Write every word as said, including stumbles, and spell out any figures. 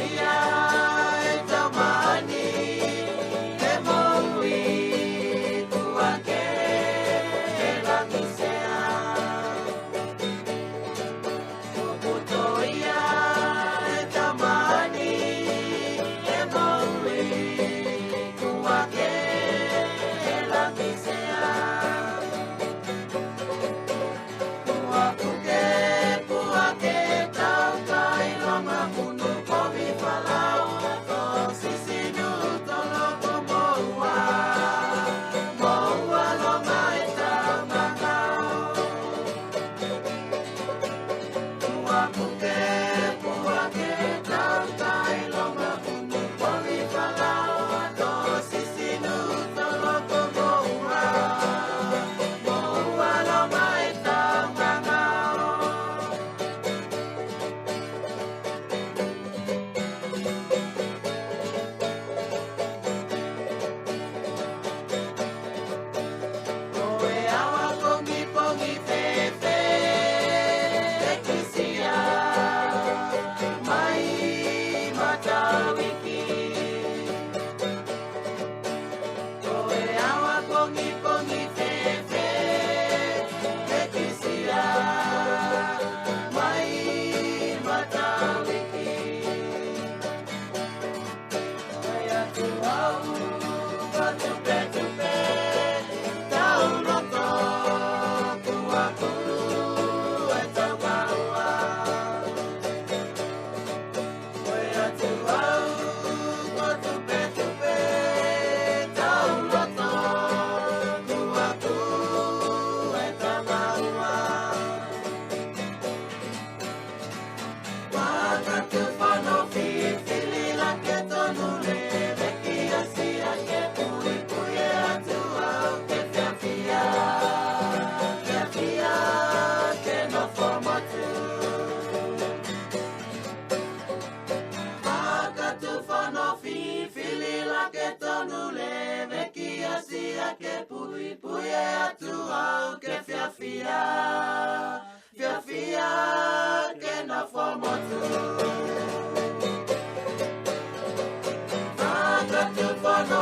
Ia e tau mahani, e moui, kua ke he lagi sea. Kuputoia e tau mahani, e moui, kua ke he lagi sea. Kua puke, kua ke tau kai loga munu povi falau, to sisinu to loko moua, moua loga e tau gagao. Kua puke, kua ke tau kai loga munu povi falau, to sisinu to loko moua, moua loga e tau gagao. Ko e awa pogipogi fēfē e kitia mai Matauiki. Ko e awa pogipogi fēfē e kitia mai Matauiki. Ai atu au, ka tupetupe, tau loto, kua kulu e tau maua. Ai atu au, ka tupetupe, tau loto, kua kulu e tau maua. Fakatufono fifili lake tonu leveki asia ke puipui e Atua ke fiafia, fiafia ke nofo motu. Fakatufono fifili lake tonu leveki asia ke puipui e Atua ke fiafia. Fiafia ke nofo motu. Fakatufono